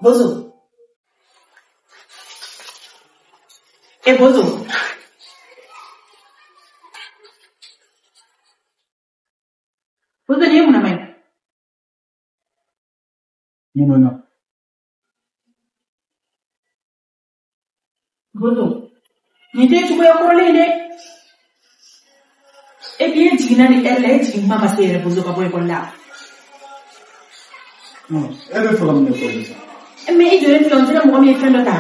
Bozo. E Bozo. Bozo ni mun na mai? Mun na? Bozo. Ni tɛ cogoya kɔrɔlen dɛ. E bi e jiginna ni ɛri la, e jigin kuma ma se yɛrɛ Bozo ka bɔ ekɔli la. E bɛ fɛ ka mun de fɔ sisan? Mais i jɔlen filɛ, o tɛna mɔgɔ min ye fɛn dɔ ta.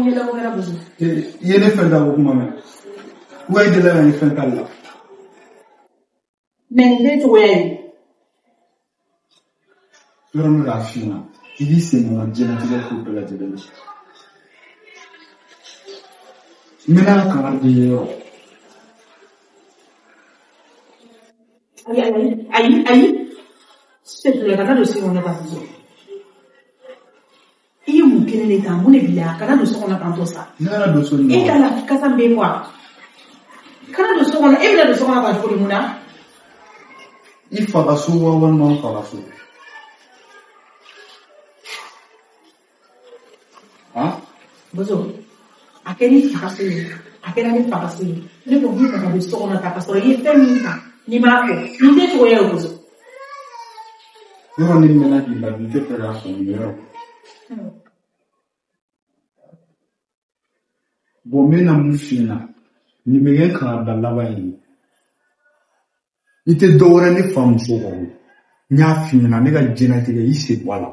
Yɛlɛ ko kɛra Bozo. I ye ne fɛn ta ko kuma mɛn? Wa i delila ka ne fɛn tali la? Mais nin tɛ cogoya ye. Yɔrɔ min k'a f'i ɲɛna, i b'i sen bɔ n ka diɲɛlatigɛ ko bɛɛ lajɛlen na. N bɛna kangari d'i ye yɔrɔ. Ayi ayi ayi ayi. S'il te plaît, kana don so kɔnɔ tan Bozo. I ye mun kelen de ta, mun de b'i la? Kana don so kɔnɔ tan tɔ sa. Ne kana don so nin E kɔnɔ. ka lafi kasa min bɛ yen quoi. Kana don so kɔnɔ, e bɛna don so kɔnɔ tan cogo di mun na? I fa ka so wa walima n fa ka so? Han? Bozo, a kɛra i fa ka so ye, a kɛra ne fa ka so ye. Ne ko k'i kana don so kɔnɔ tan ka sɔrɔ i ye fɛn min ta n'i m'a fɔ, nin tɛ cogoya ye Bozo. Yɔrɔ ni mɛnna k'i ladi, n tɛ fɛ k'a faamu yɔrɔ. Bon, n bɛna mun f'i ɲɛna, nin bɛ kɛ kangari da laban ye. I tɛ dɔ wɛrɛ ne fa muso kɔ. N y'a f'i ɲɛna, ne ka diɲɛlatigɛ i sen bɔ a la.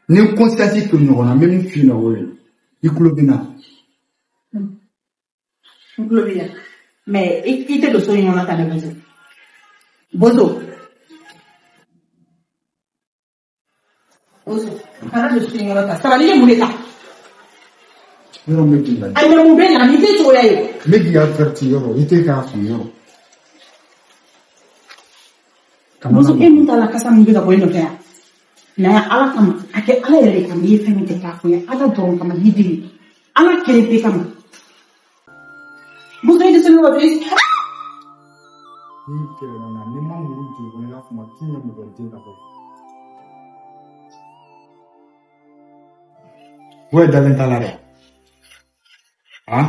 Ni conscience to ɲɔgɔn na, n bɛ min f'i ɲɛna o ye. I tulo bɛ n na. N tulo b'i la. Mais i tɛ don so in kɔnɔ tan dɛ Bozo. Bozo. Bozo, kana don so in kɔnɔ tan. Sabali, i ye mun de ta? Yɔrɔ n bɛ k'i ladi. Ayi, mais mun bɛ na? Nin tɛ cogoya ye. N bɛ k'i averti yɔrɔ, i tɛ k'a faamu yɔrɔ. Bozo, e mun t'a la kasa min bɛ ka bɔ i nɔfɛ yan? Na Ala kama, a kɛ Ala yɛrɛ de kama, i ye fɛn min kɛ k'a fɔ n ye, Ala dɔrɔn kama, n b'i deli. Ala kelen pe kama. Bozo, e dɛsɛlen don ka to i. N'i kɛlɛla n na, n'i ma muru jɔ i kɔnɔ, i k'a fɔ n ma k'i ɲɛ mɔgɔ den ka bɔ. O yɛrɛ dalen t'a la dɛ. Han?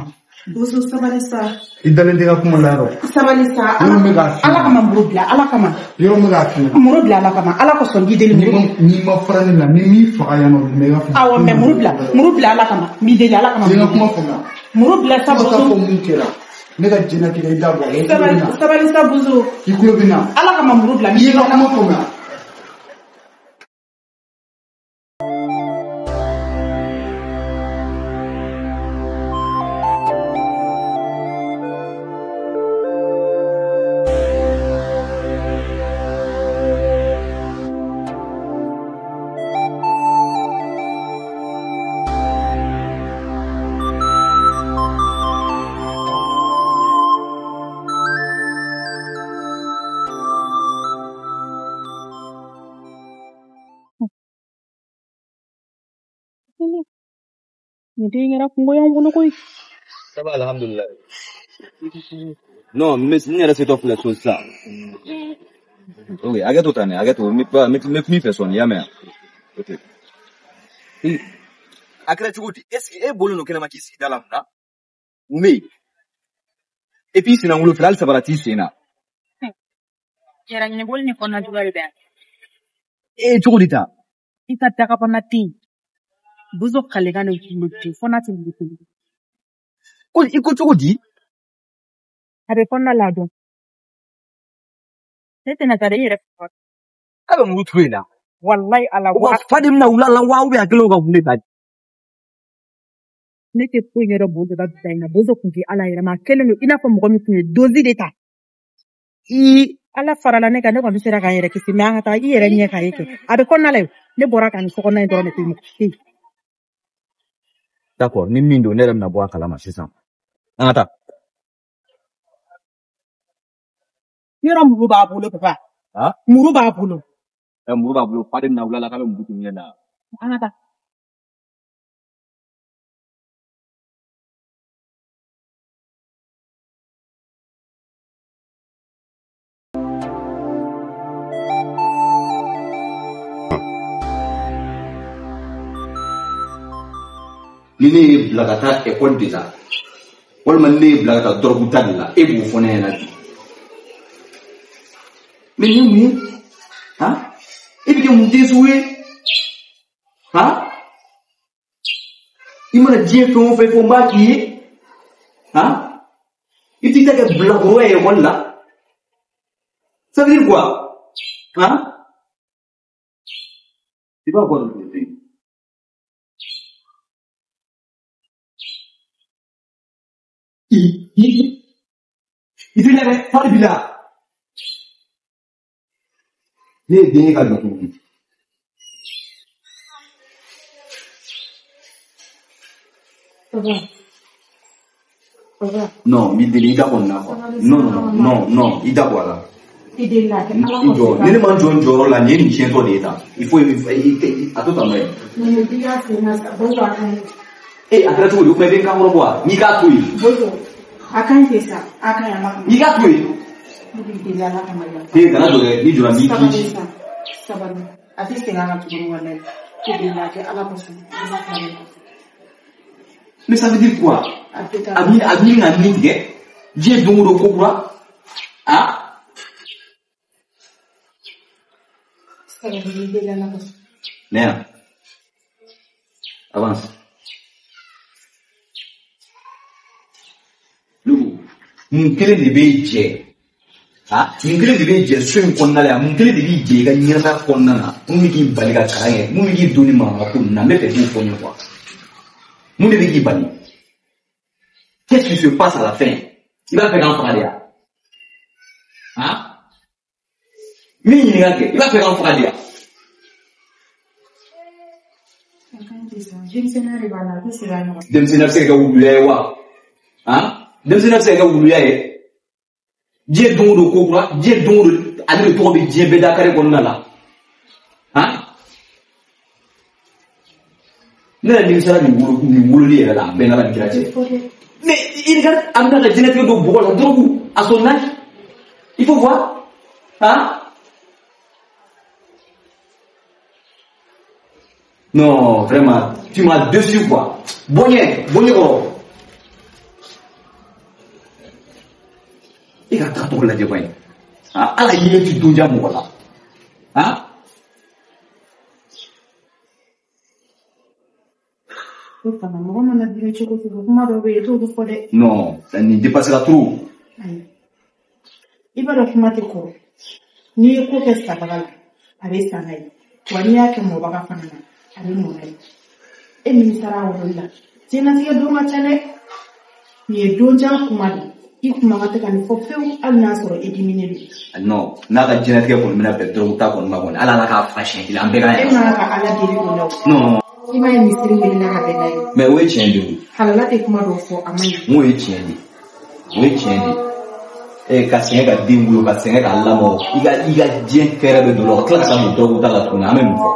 Bozo, sabali sa. I dalen tɛ ka kuma la yɔrɔ. Sabali sa. Yɔrɔ min bɛ k'a f'i Ala ɲɛna. kama muru bila, Ala kama. Yɔrɔ min bɛ k'a f'i ɲɛna. Muru bila Ala kama, Ala kosɔn k'i deli muru. N'i ma fara ne la, ni m'i faga yan nɔ, mɛ i b'a fɔ. Awɔ, mais muru bila, muru bila Ala kama, n b'i deli Ala kama. I ka kuma faamuya. Muru bila sa Fo ka taa Bozo. fɔ mun kɛra. Ne ka diɲɛlatigɛ i da bɔ a la. I tulo bɛ Sabali, n na. sabali sa Bozo. I tulo bɛ n na. Ala kama muru bila. I ye ka kuma faamuya. Nin den kɛra kungo y'anw bolo koyi. Ça va, alhamdulillah. Non, mais n yɛrɛ setɔ filɛ so sisan. Ok, hakɛ to tan dɛ, hakɛ to, n bɛ min fɛ sɔɔni, i y'a mɛn wa? Ok. A kɛra cogo di? Est ce que e bɔlen don kɛnɛma k'i sigi da la mun na? Mun bɛ yen? Et puis i sennankolo filɛ, hali sabara t'i sen na. Yɛrɛ ɲiniboli ni kɔnɔna juguya de bɛ yan. E cogo di tan? I ka dakabana tɛ yen. Bozo kalekan de tun bɛ ten fo n'a tɛ wuli koyi. Ko i ko cogo di? A bɛ kɔnɔna la dɔn. Ne tɛna taa dɛ, i yɛrɛ faga. A bɛ muru turu in na. Walayi Ala O wa. ka fa de bɛna wula la wa ou bien a kɛlen don ka mun de ta? Ne tɛ foyi ɲɛdɔn Bozo ka bila in na. Bozo tun tɛ Ala yɛrɛ ma. A kɛlen don i n'a fɔ mɔgɔ min tun ye dozi de ta. I Ala farala ne kan, ne kɔni sera k'an yɛrɛ kisi, mais an ka taa i yɛrɛ ɲɛ k'a ye kɛ. A bɛ kɔnɔna la yen. Ne bɔra ka nin sokɔnɔna in dɔrɔn de to yen, mɔgɔ si tɛ yen. D'accord, ni min don ne yɛrɛ bɛna bɔ a kalama sisan. An ka taa. Yɔrɔ muru b'a bolo papa. Ah? Muru b'a bolo. Ɛ muru b'a bolo, fa de bɛna wula la k'a bɛ muru tun na. An ka taa. Ni ne ye bila ka taa ekɔli de la walima ni ne ye bila ka taa dɔrɔgu ta de la, e b'o fɔ ne ɲɛna bi. Mais nin ye mun ye? Han? E bɛ kɛ mun den sugu ye? Han? I mana diɲɛ fɛn o fɛn fɔ n b'a k'i ye. Han? I t'i ta kɛ bilakoroya ye ekɔli la. Ça veut dire quoi? Han? Tu vas voir aujourd'hui. I t'i lajɛ fari b'i la. Ne ye den ye ka jɔ tuguni. Papa, papa. Non, n b'i deli i da kɔni na quoi. Non, non, non, non, i da bɔ a la. I delila a kɛ Ala I jɔ, kɔfɛ. Ni ne ma n jɔ n jɔyɔrɔ la, nin ye nin tiɲɛtɔ de ye tan. Il faut a to tan nɔ ye. Nin ye diya sen na sa, Bozo a ka ɲi. E a kɛra cogo di? O kuma i bɛ n kan kɔrɔ bɔ wa? N'i k'a to yen. Bozo, a ka ɲi ten sa, a ka ɲi Ala kama. N'i k'a to yen. Ne b'i deli Ala kama yafa. E kana jɔ dɛ, n'i jɔra n b'i Sabali ci. sa, sabali. A tɛ segin a kan tuguni walayi. I delila a kɛ Ala kosɔn. Ala ka ɲi. Mais ça veut dire quoi? A tɛ taa. A bɛ a bɛ ɲini ka nin tigɛ. Diɲɛ don o don ko kura. Ah? Sabali, n b'i deli Ala kosɔn. Nea, avance. Lugu, mun kelen de b'e jɛ? Ah, mun kelen de b'e jɛ so in kɔnɔna la yan? Mun kelen de b'i jɛ i ka ɲɛnamaya kɔnɔna na? Mun bɛ k'i bali ka kalan kɛ? Mun bɛ k'i don ni mankan ko ninnu na? N bɛ fɛ k'o fɔ n ye quoi. Mun de bɛ k'i bali? Qu'est-ce qui se passe à la fin? I b'a fɛ k'an faga de wa? Ah? N b'i ɲininka kɛ, i b'a fɛ k'an faga de wa? A ka ɲi ten sa, denmisɛnninya de b'a la, a tɛ segin a ɲɔgɔn. Denmisɛnninya bɛ se ka kɛ wuluya ye wa? Han? Denmisɛnninya bɛ se ka kɛ wuluya ye? Diɲɛ don o don ko kura, diɲɛ don o don ale de tɔgɔ bɛ diɲɛ bɛɛ da kare kɔnɔna la. Han? Ne yɛrɛ nimisara nin wolo nin wololi yɛrɛ la, a bɛɛ n'Ala ni kira cɛ. Mais il regarde, a bɛna ka diɲɛlatigɛ don bɔgɔ la, dɔrɔgu, à son âge, il faut voir. Hein? Non, vraiment, tu m'as déçu quoi. Bonye, bonye kɔrɔ. I ka taa tɔgɔ lajɛ ban ye. Ah, ala y'i ti don diya mɔgɔ la. Ah? O fana mɔgɔ mana dimi cogo cogo, kuma dɔw bɛ yen i t'olu fɔ dɛ. Non, nin dépassera trop. Ayi. I b'a dɔn kuma tɛ kɔrɔ. N'i ye ko kɛ sabaga la, a bɛ san n'a ye. Wa n'i y'a kɛ mɔbaga fana na, a bɛ mɔn n'a ye. E nimisara a wololi la. Diɲɛlatigɛ don ka ca dɛ. Nin ye donjan kuma de ye. I kun man kan tɛ ka nin fɔ pewu hali n'a sɔrɔ i diminen don. Non, n'a ka diɲɛlatigɛ kɔni bɛna bɛn dɔrɔgu ta kɔni ma kɔni, ala ala k'a fa siɲɛ kelen, an bɛɛ k'an E yɛrɛ man sɔrɔ. kan ka Ala deli o la o. Non, I m'a ye misiri welela ka bɛn n'a ye. mais o ye tiɲɛ de ye o. Halala tɛ kuma dɔw fɔ a man ɲi. N k'o ye tiɲɛ de ye. O ye tiɲɛ de ye. E ka sɛgɛn ka den wolo, ka sɛgɛn k'a lamɔ, i ka diɲɛ fɛɛrɛ bɛ don o la, ka tila ka taa don dɔrɔgu ta la tuguni, an bɛ mun fɔ?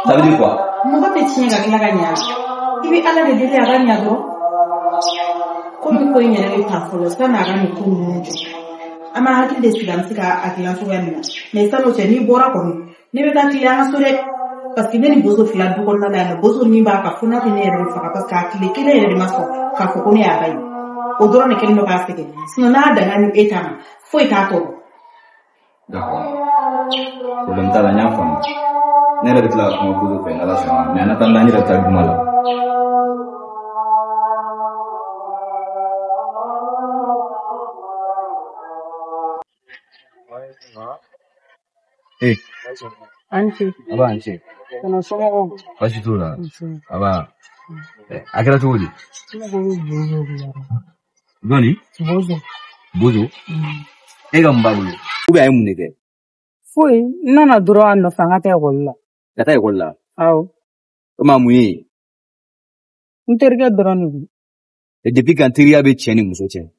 Ça veut dire quoi? Mɔgɔ tɛ tiɲɛ ka tila ka ɲa. I bɛ Ala de deli a ka ɲa dɔrɔn. Komi ko in yɛrɛ bɛ ta fɔlɔ sanni a ka nin ko ninnu jɔ. An b'an hakili de sigi an bɛ se ka a dilan cogoya min na. Mais san'o cɛ n'i bɔra kɔni, ne bɛ taa tilen an ka so dɛ. Parce que ne ni Bozo fila du kɔnɔna la yan nɔ, Bozo min b'a kan fo n'a tɛ ne yɛrɛ de faga parce que a tile kelen yɛrɛ de ma sɔn k'a fɔ ko ne y'a ba ye. O dɔrɔn de kɛlen don k'a sɛgɛn. Sinon n'a danna ni e ta ma, foyi t'a tɔɔrɔ. D'accord. Problème t'a la, n y'a faamu. Ne yɛrɛ bɛ tila ka kuma Bozo fɛ n'Ala sɔnna, mais en attendant n yɛrɛ bɛ taa juma la. Eh, An ce, aba an ce. Kana somɔgɔw? Baasi t'o la. Nse. Aba, a kɛra cogo di? Ne ko bɛ bozo de la. Jɔnni? Bozo. Bozo. E ka mun b'a bolo? Ou bien a ye mun de kɛ? Foyi, n nana dɔrɔn a nɔfɛ an ka taa ekɔli la. Ka taa ekɔli la? Awɔ. O ma mun ye? N terikɛ dɔrɔn de don. Et depuis quand teriya bɛ cɛ ni muso cɛ?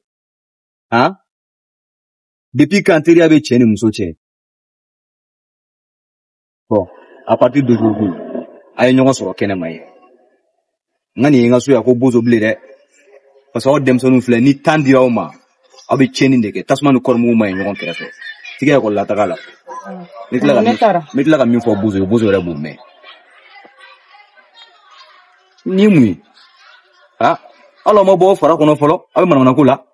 Han? Depuis quand teriya bɛ cɛ ni muso cɛ? Bon, à partir d'aujourd'hui, a ye ɲɔgɔn sɔrɔ kɛnɛma ye. N ka nin ye n ka so yan ko bozo bilen dɛ. Parce que aw denmisɛnninw filɛ, ni temps dira aw ma, aw bɛ tiɲɛni de kɛ. Tasuma ni kɔrɔmugu ma ɲi ɲɔgɔn kɛrɛfɛ. Tigɛ ekɔli la taga la. N bɛ tila ka Ne min taara. n bɛ tila ka min fɔ bozo ye, bozo yɛrɛ b'o mɛn. Nin ye mun ye? Ah, hali aw ma bɔ fara kɔnɔ fɔlɔ, aw bɛ manamana ko la.